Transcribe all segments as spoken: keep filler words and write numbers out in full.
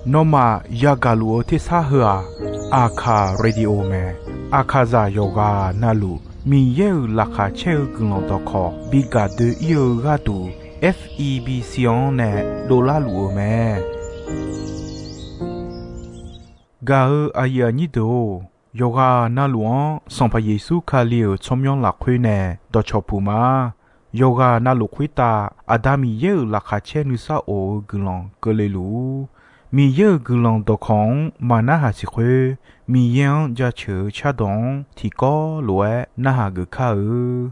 Nawmaf yagaq luf-eu tersar heu-aq, Aqkaq Radio mae. Aqkaqzaq yawqghaq navluf Miqyaer-euq laqkhaq caer-eu guiqlanq dawqkawq bi gaq doe-ir-eu gharduq, F E B C-anr nae dovlar luf-eu mae. Gaq-eu aqyuif aqnyir deuq-or, yawqghaq navluf-anr Sanqpaq Yeqsur Kali-euq tsawrmyanr lafkhoer nae dawqcawq puq ma. Yawqghaq navluf khoertav Aqda Miqyaer-euq laqkhaq caer nuisar of-eu guiqlanq keuvle luf-ur. Miqyaer-euq guiqlanq dawqkawq-anr maqnarhaq siq khoer, Miqyaer-anr jaceuq-eu cardawq-anr tiqkawv lof-aer narhaq geuf kar-eu.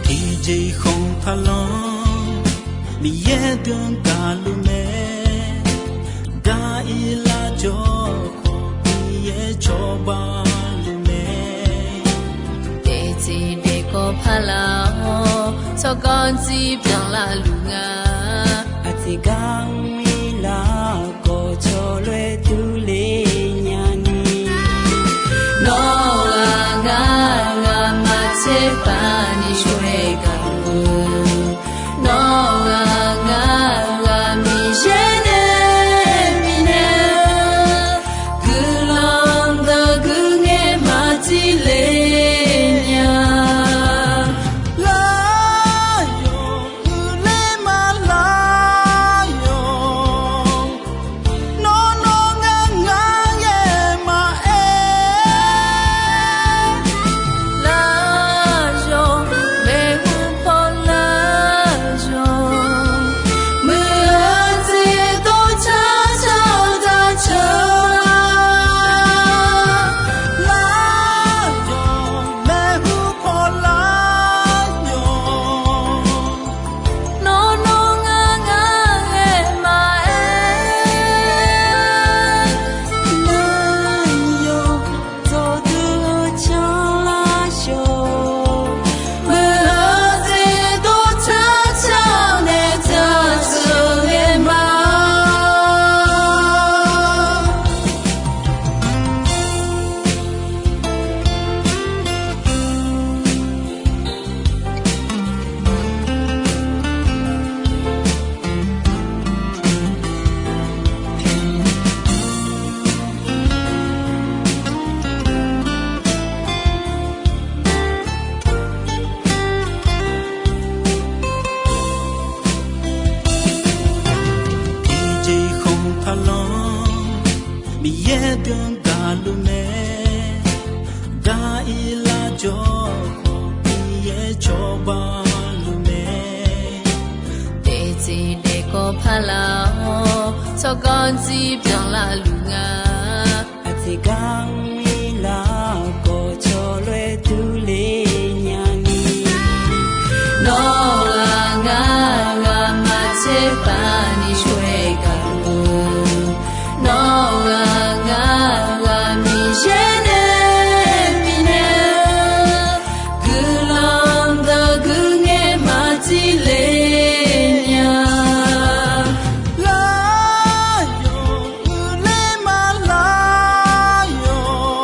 Tiqjeq khanqpaq lanr Miqyaer deuq-anr gaqluf mae. Gaq-ir lar jawr khawf Miqyaer cawba luf mae. Daefzir daefkawv paq lar-awr tsawrganr dzir byanlar luf nga. Aqtiq gar-anr ir lar khawf cawloer durler nyani. Nawr-aq ngar ghaq maqtser paq ni shawr-aer gaq-eu. Nawr-aq ngar ghaq Miqyaer nae bifnaeq-eu guiqlanq deuq guiqngaer maqtser le nya. Lar yawq uiqler ma lar yawq. Nawr nawr ngar ngar ngae maqaer. Lar yawq maeqhu paw lar yawq. Muiq-eu jeq dov car car-eu daq ceuq-a. Lar yawq maeqhu paw lar yawq. Nawr nawr ngar ngar ngae maqaer. Lar yawq dawqdui-eu car lar yawq. Muiq-eu jeq dov car car-eu nae daq ceuq ngae ma. Tiqjeq khanqpaq lanr Miqyaer deuq-anr gaqluf mae. Gaq-ir lar jawr khawf Miqyaer cawba luf mae. Daefzir daefkawv paq lar-awr tsawrganr dzir byanlar luf nga. Aqtiq gar-anr ir lar khawf cawloer durler nyani. Nawr-aq ngar ghaq maqtser paq ni shawr-aer gaq-eu. Nawr-aq ngar ghaq Miqyaer nae bifnaeq-eu guiqlanq deuq guiqngaer maqtser le nya. Lar yawq uiqler ma lar yawq.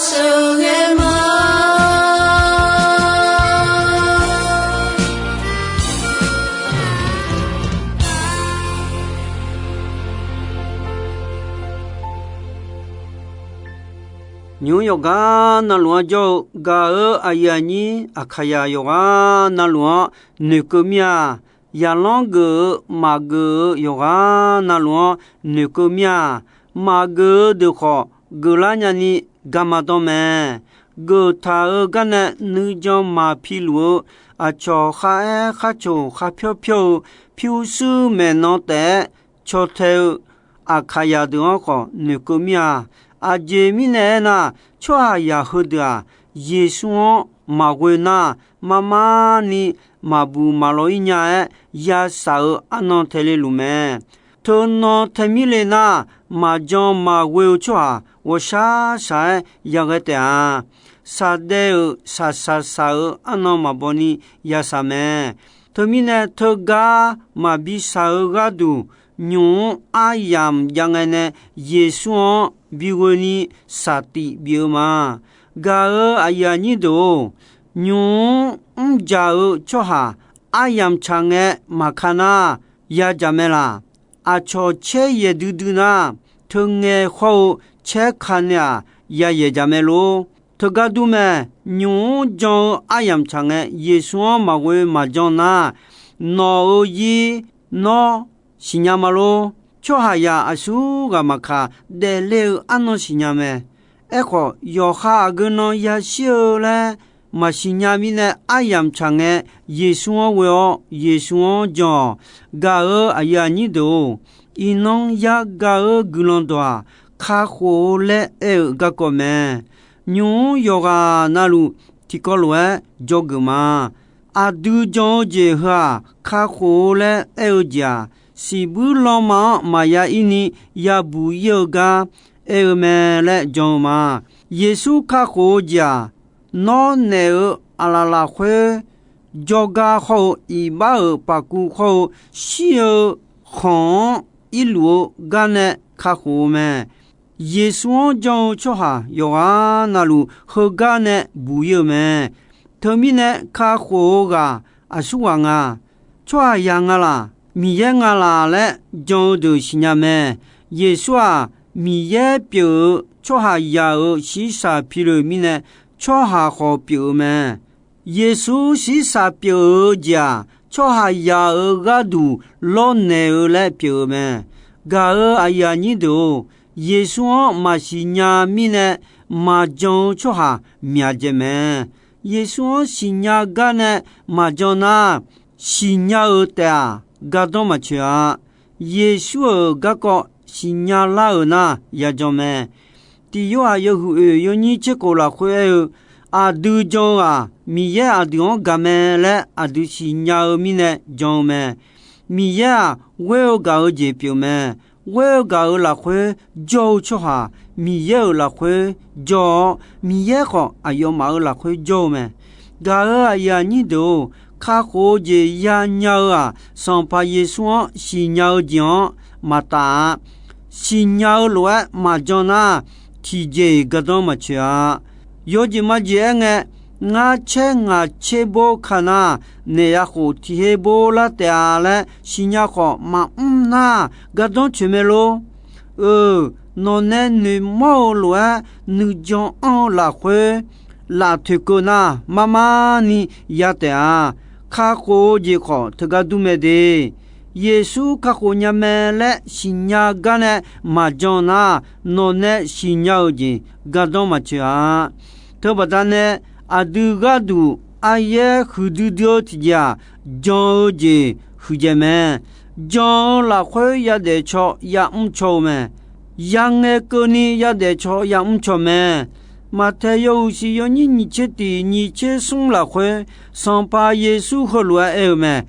sheuqghae ma. Nymq-mr yawqghaq navluf-anr jawr-eu gaq-euq aqyuif aqnyir Aqkaqyaq yawqghaq navluf-anr noeqkeuv mir-a. Yaqlanr geuf-eu maqgeuf-eu yawqghaq navluf-anr noeqkeuv mir-a. Maqgeuf-eu deuq khawf geuflar nyani garma dawr mae. Geuftaq-eu gar nae nuijan maqpi luf-eu aqcawq kharaer kharcoq kharpyawr pyawr-eu pyurshuir maeqnan taef-aer caw tae-eu Aqkaqyaq deuq-anr khawf noeqkeuv mir-a. Aqjeq mirnae aernar, tsawrhaqzaq heudeuq-aq, Yeqsur-anr maqghoe nar, marmarni maqbuq maqlawr-ir nya-aer yashaq-eu arnan tae le luf mae. Teunan tae mir le nar, maqjan maqghoe-eu tsawrhaq ghawqshaq shaq-aer yaghae taef-a. Shaqdaev-euq shaqshaq shaq-eu arnan maqbaw ni yashaq mae. Teumirnae teugar maqbi shaq-eu gharduq, nymq-mr aryamq jav ngae nae Yeqsur-anr bighoe ni shaqtif bif-eu ma. Gaq-euq aqyuif aqnyir deuq-or, nymq-mr mrjaq-eu tsawrhaq aryamq tsaq ngae maqka nar, yajaq mae laq. Aqcawq caer yaeq duidui nar, teungae hawr-eu caer ka nae-aq, yayaeq jaq mae lor. Teugar dur mae. Nymq-mr jan-eu aryamq tsaq ngae Yeqsur-anr maqghoe maqjan nar, nawq-euq zir nawr siqnya ma lor. Tsawrhaqzaq aqsur ghaq maqkaq, daefle-eu arnan siqnya mae. Aerkhawf, yawqha aqgeu nan yashir-eu laer maqsiq nya mirnae aryamq tsaq ngae, Yeqsur-anr ghoe-awr Yeqsur-anr jan-awq. Gaq-euq aqyuif aqnyir deuq-or, iqnan yagaq-eu guiqlanq dawq-aq, kakhof-eu laer aer-eu garkawv mae. Nymq-mr yawqghaq navluf tiqkawv lof-aer dzawgeuf ma. Aqdui jan-eu jeq heu-aq, kakhof-eu laer aer-eu jeq-aq, siqbuir lanma-anr maqya ir ni yabuq ir-eu gar aer-eu mae laer jan-eu ma. Yeqsur kakhof-eu jeq-aq, nawr naeq-euq aqlaf lafkhoer jawrgar hawr-eu iqbax-euq paqkuv hawr-eu shir-eu khanq-anr irluf-eu gar nae kakhof-eu mae. Yeqsur-anr jan-eu tsawrhaq yawqghaq navluf heugar nae buq ir-eu mae. Teumirnae kakhof-eu ghaq aqsur ghaq nga, tsawrhaqzaq nga laq, Miqyaer nga laq laer jan-eu deuq siqnya mae. Yeqsur-aq, Miqyaer pyeuf-eu tsawrhaqzaq-euq shiqshaq pile mirnae, tsawrhaq khawf pyeuf-eu mae. Yeqsur shiqshaq pyeuf-eu jeq-aq, tsawrhaqzaq-euq gharduq lawrnaeq-eu laer pyeuf-eu mae. Gaq-euq aqyuif aqnyir deuq-or, Yeqsur-anr maqsiq nya mirnae maqjan-eu tsawrhaq myaq dzaeq mae. Yeqsur-anr siqnya gar nae maqjan nar, siqnya-eu taef-aq, gardanr maqtsoeq-a. Yeqsur-euq garkawv siqnya lar-euq nar yajan mae. Tiq Yorhaq yawhuiq oeq yawnyir tser khof lafkhoer aer-eu, aqdui jan-eu-aq, Miqyaer aqdui-anr gaq mae laer aqdui siqnya-eu mirnae jan-eu mae. Miqyaer-aq, ghoer-eu gaq-eu jeq pyeuf mae. Ghoer-eu gaq-euq lafkhoer jawr-eu tsawrhaq, Miqyaer-euq lafkhoer jawr-awr, Miqyaer khawf aqyawfmaf-euq lafkhoer jawr-eu mae. Gaq-euq aqyuif aqnyir deuq-or, kakhof-eu jeq yanya-eu-aq, Sanqpaq Yeqsur-anr siqnya-eu jeq-anr maqtaf-a. Siqnya-eu lof-aer maqjan nar, tiqjeq-iq gardanr maqtsoeq-a. Yawjeq majeq aer ngae, ngar caer ngaq tser bor ka nar, naeq ya khof tiq her bor lar taef-a laer siqnya khawf maqmr nar, gardanr tsoeq mae lor. Eu, nawqnae noeqmawr-eu lof-aer nuijan anr-eu lafkhoer laf toeqkeuv nar, marmarni ya taef-a. Kakhof-eu jeq khawf teugar dur mae de. Yeqsur kakhof nya mae laer siqnya gar nae maqjan nar, nawqnae siqnya-euq jeq gardanr maqtsoeq-a. Teubaqda nae aqdui gharduq aryaer huiqdui dui-eu tiqjeq-aq, jan-eu jeq huiqdzaeq mae. Jan-eu lafkhoer yadaef caw yamr caw-eu mae. Yangae keuvni yadaef caw yamr caw mae. Maqtaeq yawhuiq shiq yawnyir nyiq tser tiq nyiq tser smr lafkhoer, Sanqpaq Yeqsur heulof-aer aer-eu mae.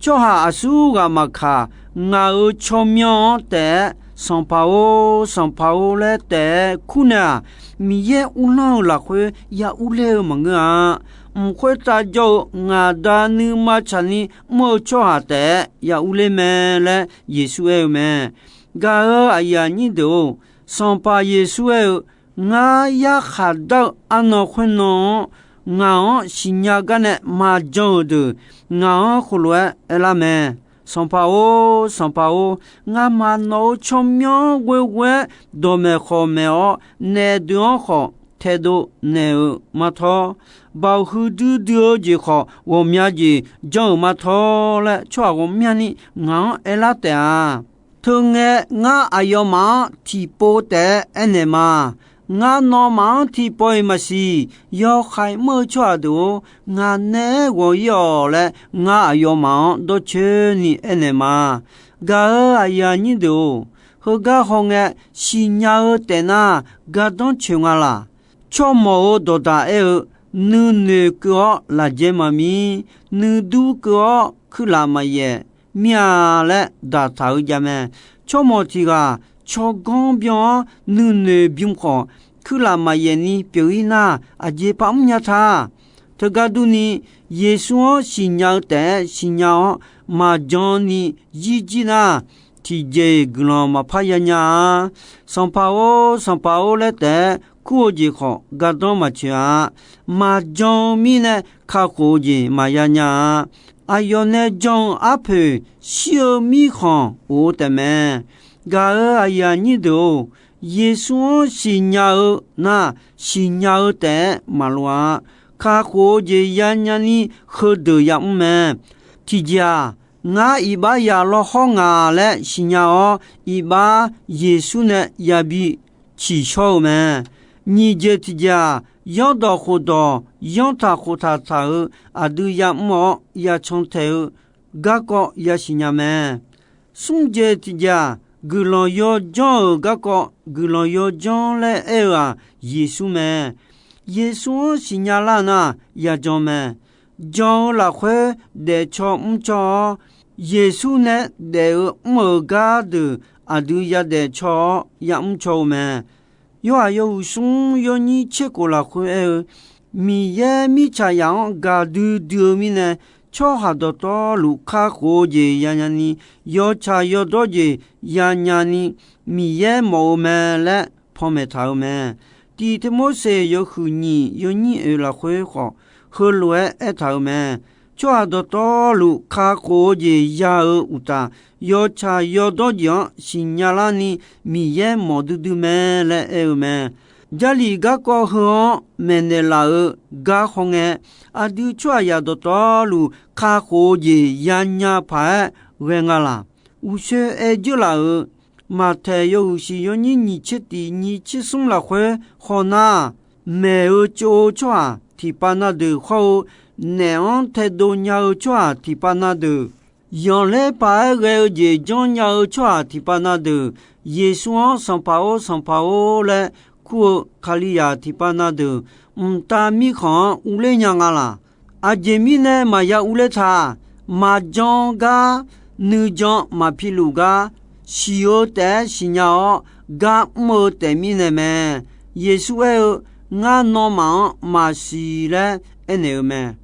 Tsawrhaq aqsur ghaq maqkaq, ngaq-euq tsawrmyanr-anr taef-aer Sanqpaq-or, Sanqpaq-or laer taef-aer kurnaeq-aq, Miqyaer uvlanr-eu lafkhoer ya urler-eu maqngeur-a. Mq khoertav jawr-eu ngaq Da nuima tsaqni mr-eu tsawrhaq taef-aer ya urler mae laer Yeqsur aer-eu mae. Gaq-euq aqyuif aqnyir deuq-or, Sanqpaq Yeqsur aer-eu, Ngar yarkhaq dar-eu arnan khoernan-anr, ngaq-anr siqnya gar nae maqjan-euq deuq, ngaq-anr heulof-aer aerlar mae. Sanqpaq-or, Sanqpaq-or, ngamaf nawq-euq tsawrmyanr ghoeghoe-aer dawqmaeq khawq maeq-awr, naef deuq-anr khawf taedov naeq-eu martawr, baoq huiqdui dui-eu jeq khawf ghawqmya jeq janr-euq martawr laer, tsawrhaq ghawqmyani ngaq-anr aerlar taef-a. Teungae, ngar aqyawfmaf-anr tiqpov taef-aer aernaeq ma. Ngar nawmaf-anr tiqpawf-iq maqsiq. Yawkhaeq mr-eu tsawrhaq deuq-or, ngaq naeq-aer ghawq-ir-awq laer, ngar aqyawfmaf-anr dawrcoeni aernaeq ma. Gaq-euq aqyuif aqnyir deuq-or, heugar hawngae, siqnya-eu taef nar, gardanr coeq nga laq. Tsawrmawq-euq dawqdaq aer-eu, nuinoeq keuv-awr lafjaer maqmir, nuidur keuv-awr kuirlaf maqyaef mir-a laer daqtaq-eu jav mae. Tsawrmawq tiq ghaq tsawrganr byan-awr nuinoeq bym khawf, kuirlaf maqyaef ni pyeuf-ir nar, aqjeq par mrnya ta. Teugar durni, Yeqsur-anr siqnya-eu taef-aer siqnya-awr, maqjan ni yirjir nar, tiqjeq-iq guiqlanq maqpar yanya-a. Sanqpaq-or, Sanqpaq-or laer taef-aer kur-eu jeq khawf, gardanr maqcoeq-a. Maqjan-eu mirnae kakhof-eu jeq maqya nya-a. Aqyawf nae jan-eu arpoeq shir-eu mirkhanq of-eu taefmae. Gaq-euq aqyuif aqnyir deuq-or, Yeqsur-anr siqnya-eu nar, siqnya-eu taef-aer maqloq-a. Kakhof-eu jeq yanya ni heudeuq yamr mae. Tiqjeq-aq, ngar iqbax yaf lawhawr ngaq laer siqnya-awr, iqbax Yeqsur nae yabi ciqshawr-eu mae. Nyiq jeq tiqjeq-aq, yanrdawq khofdawq yanrtaq khoftaq taq-eu aqdui yamr-awr yacan taeq-eu garkawv yasiq nya mae. Smr jeq tiqjeq-aq, guiqlanq yawjanr-euq garkawv guiqlanq yawjanr laer aer-eu-aq, Yeqsur mae. Yeqsur-anr siqnya lar nar, yajan mae. Jan-eu lafkhoer daefcaw mrcaw-awr, Yeqsur nae daef-eu mr-euq gar deuq aqdui yadaef caw-awr yamr caw-eu mae. Yorhaq yawhuiq smr yawnyir tser khof lafkhoer aer-eu, Miqyaer mirtsaqzaq-anr gaqdui dui-eu mirnae, tsawrhaq dawqtawvluf kakhof-eu jeq yanya ni, yawtsaq yawdawr jeq yanya ni, Miqyaer mawf-eu mae laer panmaeq taq-eu mae. Tiq Tirmorseq yawhuiq nyiq yawnyir oeq lafkhoer khawf, heulof-aer aertaq-euq mae. Tsawrhaq dawqtawvluf kakhof-eu jeq ya-eu uqtaf, yawtsaq yawdawr jeq-anr siqnya larni Miqyaer mawf duidui mae laer aer-eu mae. Jarlif garkawv heu-anr maeqnaeq laf-eu gar hawngae, aqdui tsawrhaqzaq dawqtawvluf kakhof-eu jeq yanya paq-aer ghae nga laq? Uqshoe aer dzeur laf-euq, Maqtaeq yawhuiq shiq yawnyir nyiq tser tiq nyiq tser smr lafkhoer khawf nar, maeq-eu tsov-eu tsawrhaq tiqpav na deuq hawr-eu, naef-anr taedov nya-eu tsawrhaq tiqpav na deuq, yanqler paq-aer ghae-eu jeq janrnya-eu tsawrhaq tiqpav na deuq, Yeqsur-anr Sanqpaq-or, Sanqpaq-or laer kur-eu Kalizaq tiqpav na deuq, mqtav mirkhanq-anr urler nya nga laq? Aqjeq mirnae maqya urler ta. Maqjan gar, nuijan maqpi luf gar, siq-eu taef-aer siqnya-awr gar mr-eu taef mirnae mae. Yeqsur aer-eu, Ngar nawmaf-anr maqsiq laer aernaeq-eu mae.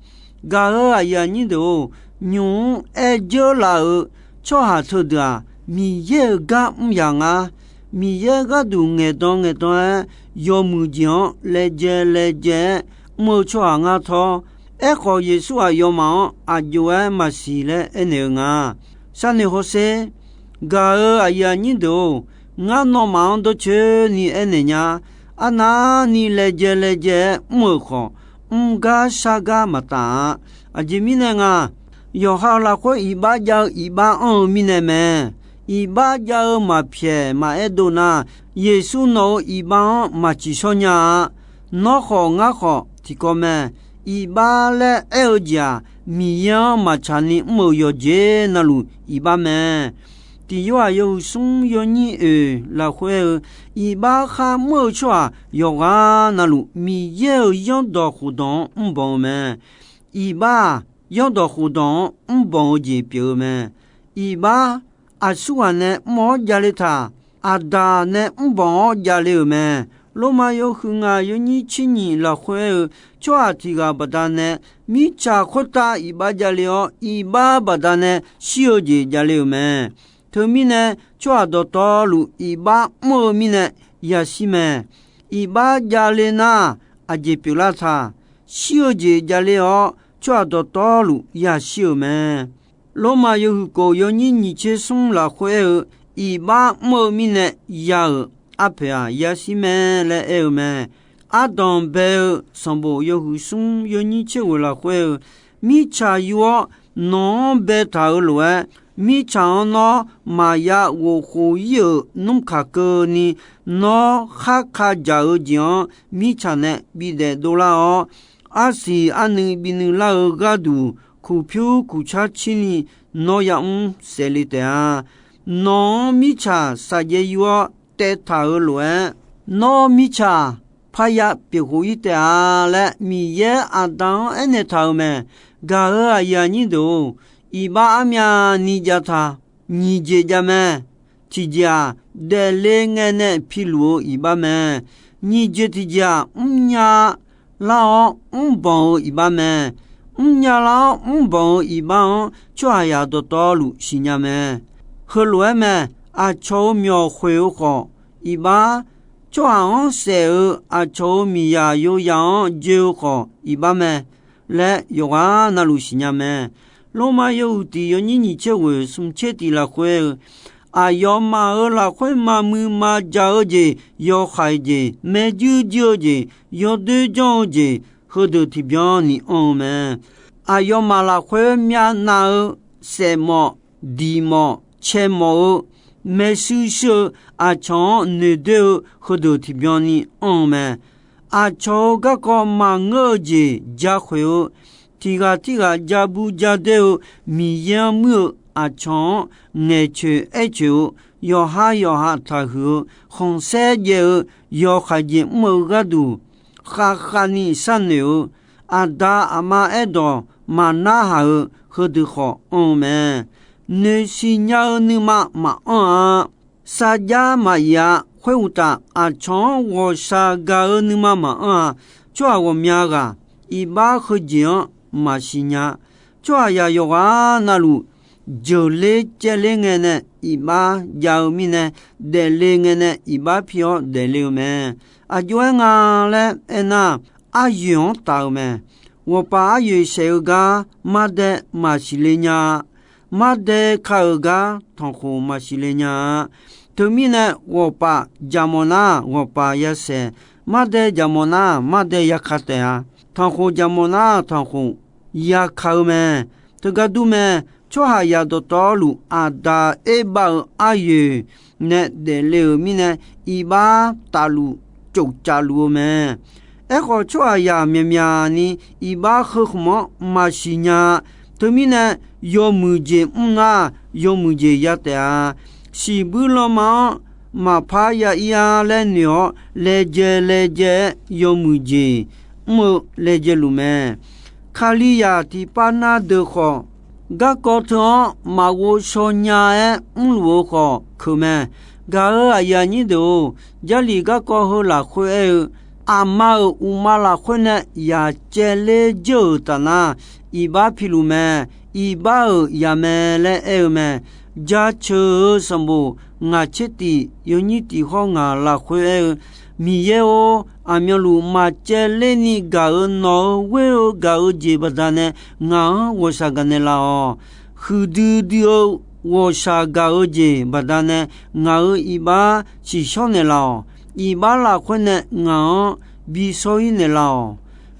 Gaq-euq aqyuif aqnyir deuq-or, nymq-mr aer dzeur laf-euq tsawrhaq teudeuq-aq, Miqyaer-euq gar mr yaq ngar. Miqyaer gharduq ngaeqdan ngaeqdan-aer, yawmuiq jeq-anr laejae laejae-aer mr-eu tsawrhaq ngar tawr. Aerkhawf, Yeqsur aqyawfmaf-anr aq jov-aer maqsiq laer aernaeq-eu nga. Sharnoeq hawsher. Gaq-euq aqyuif aqnyir deuq-or, ngar nawmaf-anr dawrcoeni aernaeq nya. Arnavni laejae laejae-aer mr-euq khawf, mr gar shar gar maqtaf-a. Aqjeq mirnae nga, yawqha lafkhoer iqbax jav-eu iqbax anr-eu mirnae mae. Iqbax jav-eu maqpyaeq maqaer dov nar, Yeqsur nawq-euq iqbax-anr maqciq shawr nya-a. Nawr khawf ngar khawf tiqkawv mae. Iqbax laer aer-eu jeq-aq, Miqyaer-anr maqtsaq ni mr-euq yawqjeq navluf iqbax mae. Tiq Yorhaq yawhuiq smr yawnyir oeq lafkhoer aer-eu, iqbax khar mr-eu tsawrhaq yawqghaq navluf Miqyaer-euq zanrdawq khofdawq-anr mrbanq-eu mae. Iqbax-aq, zanrdawq khofdawq-anr mrbanq-eu jeq pyeuf-eu mae. Iqbax, aqsurghaq nae mr-awr javle taq. Aqdaq nae mrbanq-awr javle-euq mae. Lormav yawhuiq ngaq yawnyir tser nyiq lafkhoer aer-eu, tsawrhaq tiq ghaq baqdanae mirtsaq khoertav iqbax javle-awr, iqbax baqdanae shir-eu jeq javle-euq mae. Teumirnae, tsawrhaq dawqtawvluf iqbax mr-eu mirnae yashir mae. Iqbax javle nar, aqjeq pyeuflar taq. Shir-eu jeq javler-awr, tsawrhaq dawqtawvluf yashir-euq mae. Lormav yawhuiq kof yawnyir nyiq tser smr lafkhoer aer-eu, iqbax mr-eu mirnae ya-euq arpoeq-aq yashir mae laer aer-eu mae. Ardanq bae-eu sanqbof yawhuiq smr yawnyir tser ghoeq lafkhoer aer-eu, mirtsaq yur-awr nawq-anr baetaq-euq lof-aer, mirtsaq-anr nawr maqya ghof khof ir-euq nmr kaq keuvni, nawr khar ka dzaq-eu jeq-anr mirtsaq nae bidaef dovlar-awr, arsiq arnuiv binuiv lar-eu gharduq, kuqpyur kuqcar cirni nawr yamr saefle taef-a. Nawq-anr mirtsaq saqjaev yur-awr taev taq-euq lof-aer, nawr mirtsaq parya pyeuf khof ir taef-a laer, Miqyaer Aqda-anr aernaeq taq-euq mae. Gaq-euq aqyuif aqnyir deuq-or, iqbax armyavni jav taq. Nyiq jeq jav mae. Tiqjeq-aq, daefle ngae nae piluf-eu iqbax mae. Nyiq jeq tiqjeq-aq, mrnya lar-awr mrbanq-eu iqbax mae. Mrnya lar-awr mrbanq-eu iqbax-anr tsawrhaqzaq dawqtawvluf siqnya mae. Heulof-aer mae. Aqcawq-euq myawq khoeq-eu khawf, iqbax. Tsawrhaq-anr saef-eu aqcawq-euq miqzaq yoyaq-anr joe-eu khawf, iqbax mae laer yawqghaq navluf siqnya mae. Lormav yawhuiq tiq yawnyir nyiq tser ghoeq smq tser tiq lafkhoer aer-eu, aqyawfmaf-euq lafkhoer maqmuiq maqjaq-eu jeq, yawhaiq jeq, maerjuir juir-eu jeq, yawdoer janr-eu jeq, heudeuq tiqbyan ni anr-eu mae. Aqyawfmaf lafkhoer myavnav-eu saefmawf, diqmawf, caemawf-eu, maershuir shuir-eu, aqcawq-anr noeqdoer-eu heudeuq tiqbyan ni anr-eu mae. Aqcawq-euq garkawv maqngeur-eu jeq jakhoeq-eu, tiq ghaq tirghaq ja bu ja doer-eu, Miqyaer-anr muir-eu, aqcawq-anr ngaeqcoeq aercoeq-eu, yawqha yawqha taqhuiq-eu, khanqsaer jaev-eu, yawkhaeq jeq mr-eu gharduq, khavkhav ni sharnoeq-eu, aqda aqma aerdawq maqnarhaq-eu heudeuq khawf anr-eu mae. Noeqsiq nya-eu nuima maqanr-a. Sarjax maqyaf-a. Khoeruqtaf, aqcawq-anr ghawqshaq gaq-eu nuima maqanr-a. Tsawrhaq ghawqmya ghaq iqbax heujeq-anr maqsiq nya. Tsawrhaqzaq yawqghaq navluf jeuqler caevler ngae nae iqbax jav-eu mirnae, daefle ngae nae iqbax pi-awr daefle-eu mae. Aqjox-aer nga laer aernar, aryoeq-anr taf-eu mae. Ghawqpaf aryoeq saef-eu gar mardae maqsiq le nya-a. Mardae ka-euq gar tanqkhof maqsiq le nya-a. Teumirnae ghawqpaf jaqmawf nar ghawqpaf yasaeq, mardae jaqmawf nar mardae yaka taef-a. Tanqkhof jaqmawf nar tanqkhof yaka-eu mae. Teugar dur mae. Tsawrhaqzaq dawqtawvluf aqda erbav-eu aryoeq nae daefle-euq mirnae, iqbax tafluf tsofcaf luf-eu mae. Aerkhawf, tsawrhaqzaq myaqmyaq ni iqbax heu khmq-anr maqsiq nya-a. Teumirnae, yawmuiq jeq mr nar, yawmuiq jeq ya taef-a. Shiqbuir lanma-anr maqpar ya ir-ar laer noeq-awr, laejae laejae-aer yawmuiq jeq mr-eu laejae luf mae. Kalizaq tiqpav nar deuq khawf, garkawv teu-anr maqghov shaw nya-aer mrluf-eu khawf keuq mae. Gaq-euq aqyuif aqnyir deuq-or, Jarlif garkawv heu lafkhoer aer-eu, aqma-euq uqma lafkhoer nae yaq caevler dzeur-euq taf nar, iqbax piluf mae. Iqbax-euq yaq mae laer aer-eu mae. Jaceuq-euq sanqbof ngaq tser tiq yawnyir tiq hawr ngaq lafkhoer aer-eu, Miqyaer-or, aqmyanluf maqcaevler ni gaq-euq nawq-euq ghoer-eu gaq-eu jeq baqdanae ngaq-anr ghawqshaq gaqnaeq laf-awq. Huiqdui dui-eu ghawqshaq gaq-eu jeq baqdanae ngaq-euq iqbax tsiqshawr naeqlaf-awq. Iqbax lafkhoer nae ngaq-anr bi shawr-ir naeqlaf-awq.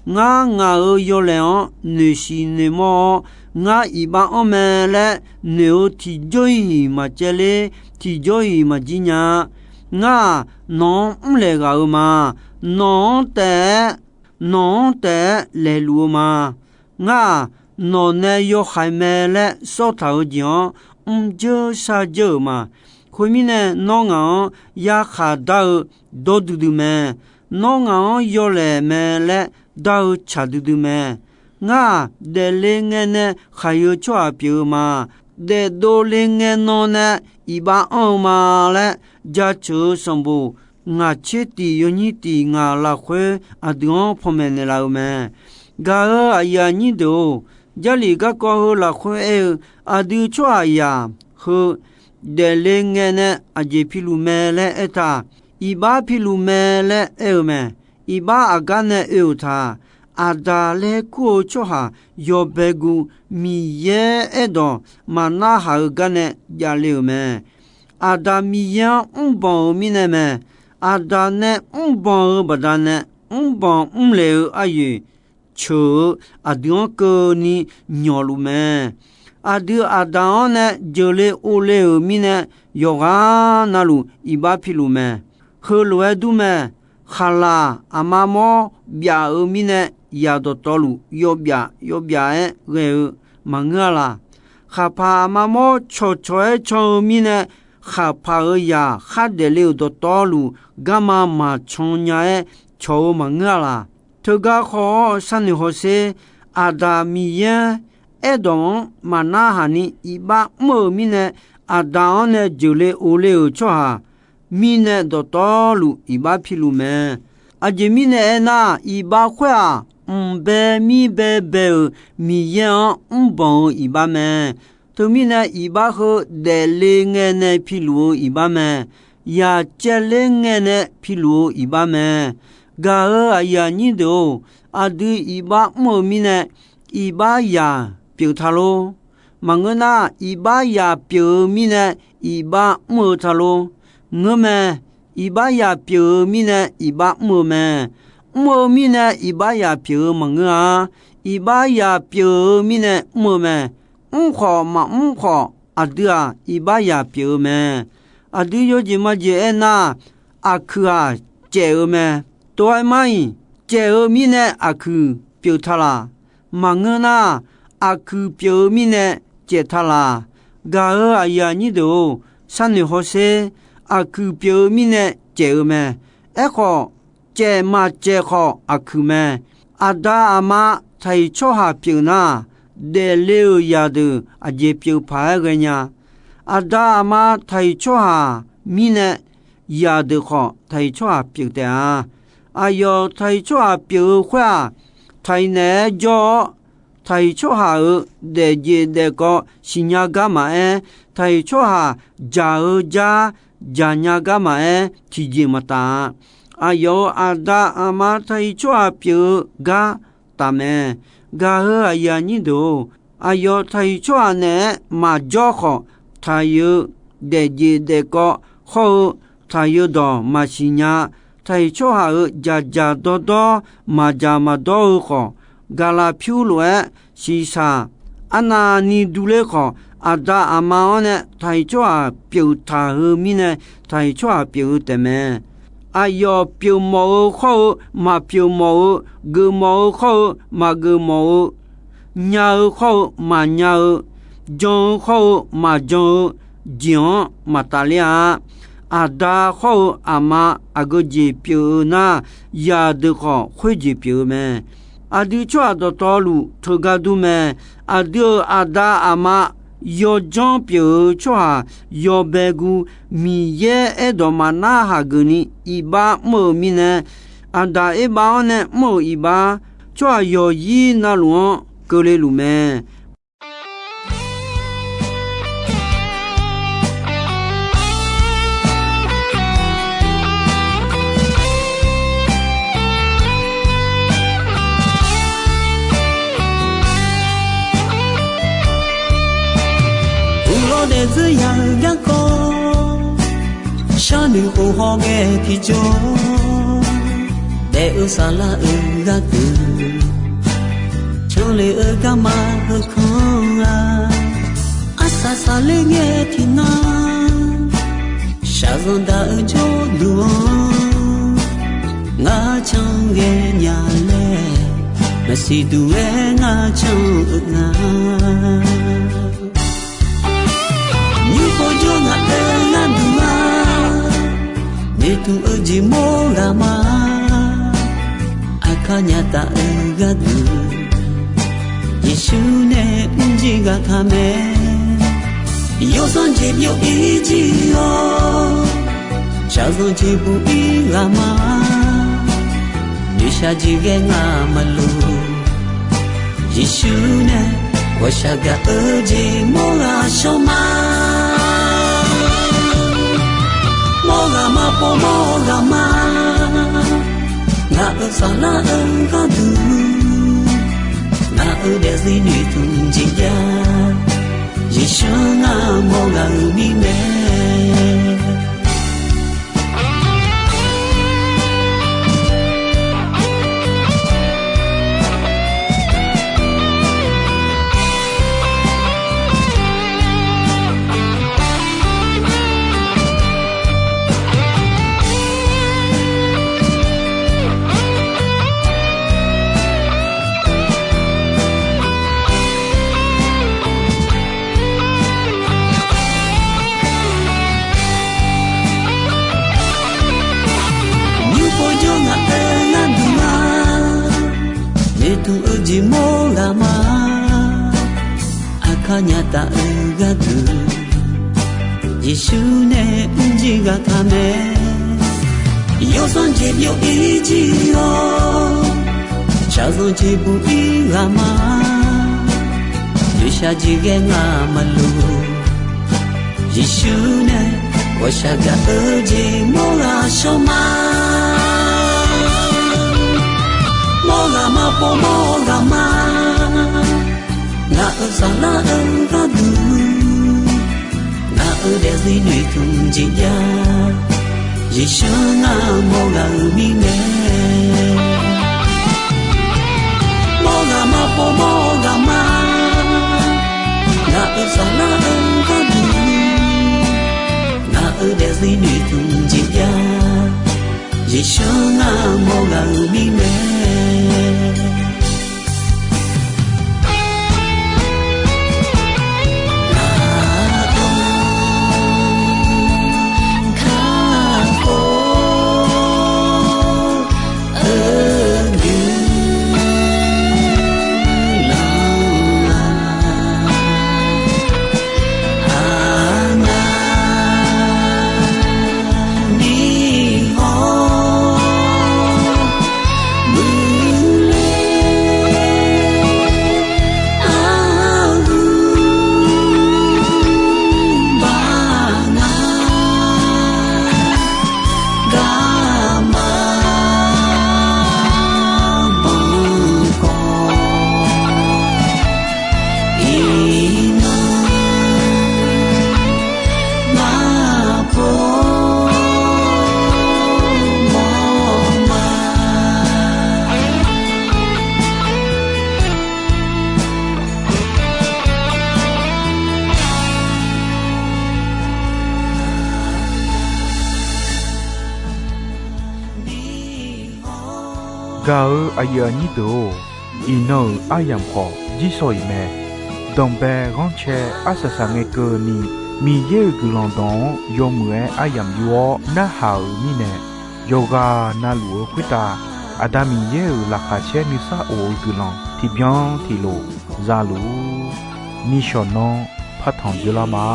Ngar ngaq-euq yawlaeq-anr noeqshiq noeqmawr-awr, ngar iqbax anr mae laer noeq-eu tiqjawr-iq maqcaevler, tiqjawr-iq maqjir nya-a. Ngar-aq, nawq-anr mrlaeq ghaq-euq ma. Nawq-anr taef-aer, nawq-anr taef-aer laeqluf-eu ma. Ngar-aq, nawq nae yawhaiq mae laer sawr taq-euq jeq-anr mrjeur sharjeur-euq ma. Khoermirnae, nawr ngaq-anr yarkhaq dar-eu dawr duidui mae. Nawr ngaq-anr yawlaeq mae laer dar-eu tsaq duidui mae. Ngar-aq, daefle ngae nae khaqyeu tsawrhaq pyeuf-eu ma. Daefdov le ngae nan nae iqbax anr-eu ma laer, jaceuq-eu sanqbof ngaq tser tiq yawnyir tiq ngaq lafkhoer aqdui-anr panmaeq naeqlaf-eu mae. Gaq-euq aqyuif aqnyir deuq-or, Jarlif garkawv heu lafkhoer aer-eu, aqdui tsawrhaqzaq heu daefle ngae nae aqjeq piluf mae laer aertaq. iqbax piluf mae laer aer-eu mae. Iqbax aqgar nae oe-euq taq, Aqdaq laer kur-eu tsawrhaq yawbae gu Miqyaer aerdawq maqnarhaq-eu gar nae javle-euq mae. Aqdaq Miqyaer-anr mrbanq-euq mirnae mae. Aqdaq nae mrbanq-eu baqdanae, mrbanq mrlef-eu aryoeq ceuq-eu aqdui-anr keuvni nyawqluf mae. Aqdui Aqdaq-anr nae jeuqle ovle-euq mirnae, yawqghaq navluf iqbax piluf mae. Heulof-aer dur mae. Khaqlaq aqma mawr byaf-eu mirnae, yaq dawqtawvluf yawbyaf yawbyaf-aer ghae-eu maqngeur-a laq? Khaqpaq aqma mawr cawqcawq-aer can-eu mirnae, khaqpaq-euq yaq khardaef le-euq dawqtawvluf garma maqcan nya-aer cawq-eu maqngeur-a laq? Teugar khawf-awr sharnoeq hawsher. Aqdaq Miqyaer aerdawq-anr maqnarhaq ni iqbax mr-euq mirnae, Aqdaq-anr nae jeuqle ovle-euq tsawrhaq mirnae dawqtawvluf iqbax piluf mae. Aqjeq mirnae aernar, iqbax khoer-aq, mq bae mir bae bae-euq Miqyaer-anr mrbanq-eu iqbax mae. Teumirnae iqbax heu daefle ngae nae piluf-eu iqbax mae. Yaq caevler ngae nae piluf-eu iqbax mae. Gaq-euq aqyuif aqnyir deuq-or, aqdui iqbax mr-eu mirnae iqbax yaq pyeuf ta lor. Maqngeur nar, iqbax yaq pyeuf-eu mirnae iqbax mr-eu ta lor. Ngeurmae. Iqbax yaq pyeuf-eu mirnae iqbax mr-eu mae. Mr-eu mirnae iqbax yaq pyeuf-eu maqngeur-a. Iqbax yaq pyeuf-eu mirnae mr-eu mae. Mr khawf maqmr khawf, aqdui-aq iqbax yaq pyeuf-eu mae. Aqdui yawjeq majeq aernar, aqkuiq-aq caef-eu mae. Tov-aer mar-iq, caef-eu mirnae aqkuiq pyeuf ta laq? Maqngeur nar, aqkuiq pyeuf-eu mirnae caef ta laq? Gaq-euq aqyuif aqnyir deuq-or, sharnoeq hawsher. Aqkuiq pyeuf-eu mirnae caef-eu mae. Aerkhawf, caef maqcaef khawf aqkuiq mae. Aqda aqma taqhiq tsawrhaq pyeuf nar, daefle-euq yaqdeuq aqjeq pyeuf paq-aer ghaenya. Aqda aqma taqhiq tsawrhaq mirnae yaqdeuq khawf taqhiq tsawrhaq pyeuf taef-a. Aqyawf taqhiq tsawrhaq pyeuf-eu khoer-aq, taqhiq naeq-aer jawr-awr, taqhiq tsawrhaq-euq daefjeq daefkawv siqnya gar maqaer, taqhiq tsawrhaq jaq-eu jar jaqnya gar maqaer, tiqjeq maqtaf-a. Aqyawf-euq aqda aqma taqhiq tsawrhaq pyeuf-eu gar taf mae. Gaq-euq aqyuif aqnyir deuq-or, aqyawf taqhiq tsawrhaq naeq-aer maqjawr khawf, taqhiq-eu daefjeq daefkawv hawr-eu taqhiq-eu dawq maqsiq nya, taqhiq tsawrhaq-euq dzaqdzaq dawrdawr maqdzaq maqdawr-eu khawf, gaqlaq pyur lof-aer shiqshaq arnavni durler khawf, aqda aqma-anr nae taqhiq tsawrhaq pyeuf taq-eu mirnae, taqhiq tsawrhaq pyeuf-eu taefmae. Aqyawf pyeuf mawf-eu khawr-eu maqpyeuf mawf-eu, geufmawf-eu khawr-eu maqgeuf mawf-eu, nya-eu khawr-eu maqnya-eu, jan-eu khawr-eu maqjan-eu jeq-anr maqtaf ler-a. Aqda khawr-eu aqma aqgeu jeq pyeuf-eu nar, yaqdeuq khawf khoerjeq pyeuf-eu mae. Aqdui tsawrhaq dawqtawvluf teugar dur mae. Aqdui-euq aqda aqma yawjanr pyeuf-eu tsawrhaq yawbae gu Miqyaer aerdawq maqnarhaq geufni iqbax mr-euq mirnae, Aqdaq Erbav-anr nae mr-euq iqbax, tsawrhaq yawqyir navluf-anr keuvle luf mae. Uqlawr daefzeur ya-eu garkawv, sharnoeq khof hawghae tiqjawr, daef-eu saflar-euq gharduq, canle-eu garma heukanr-a, arsaq saqler ngae tiqnan, shaqzanq daq-eu jawrduq-anr, ngar can ghae nya laer, maqsiq duq-aer ngar can-eu nga. Nymr khawf jawr ngaq-euq gharduq-a, noeqtmq-eu jeq mawr ghaq ma. Aqkar nya taf-eu gharduq, Yeqsur nae mrjir ghaq ka mae. Yawsanr jeq byov-ir jir-awr, shaqzanq jeq buq-ir ghaq ma. Noeqshaq jeq ghae ngar maqloq, Yeqsur nae ghawqshaq gaq-eu jeq mawr ghaq shawr ma. Mawr ghaq ma Pov mawr-eu ghaq ma, ngaq-euq saflar-eu gharduq, ngaq-euq daefzir noeqtmq jeq jav, Yeqsur ngar mawr ghaq-euq mirnae. Nymr pov jawr ngaq-euq gharduq ma, noeqtmq-eu jeq mawr ghaq ma. Aqkar nyaf taf-eu gharduq, Yeqsur nae mrjir ghaq taq mae. Yawsanr jeq byov-ir jir-awr, shaqzanq jeq buq-ir ghaq ma. Noeqshaq jeq ghae ngaq maqloq, Yeqsur nae ghawqshaq gaq-eu jeq mawr ghaq shawr ma. Mawr ghaq ma, pov mawr ghaq ma. Ngaq-euq saflar-eu gharduq, ngaq-euq daefzir noeqtmq jeq jav, Yeqsur ngar mawr ghaq-euq mirnae. Mawr ghaq ma, pov mawr ghaq ma. Ngaq-euq saflar-eu gharduq, ngaq-euq daefzir noeqtmq jeq jav, Yeqsur ngar mawr ghaq-euq mirnae. Gaq-eu aqyuif aqnyir deuq-or, iqnan-euq aryamq khawf jirsawq iq mae. Danqbae ghanrcae arsaq saq ngae keuvni, Miqyaer-euq guiqlanq dawq-anr yawmuiq-aer aryamq yur-awr narhaq-euq mirnae, yawqghaq na luf-eu khoertav Aqda Miqyaer-euq laqkhaq caer nuisar of-eu guiqlanq tiqbyan tiqlof za luf-ur. Nishawq nanr partanq dzoerlar ma.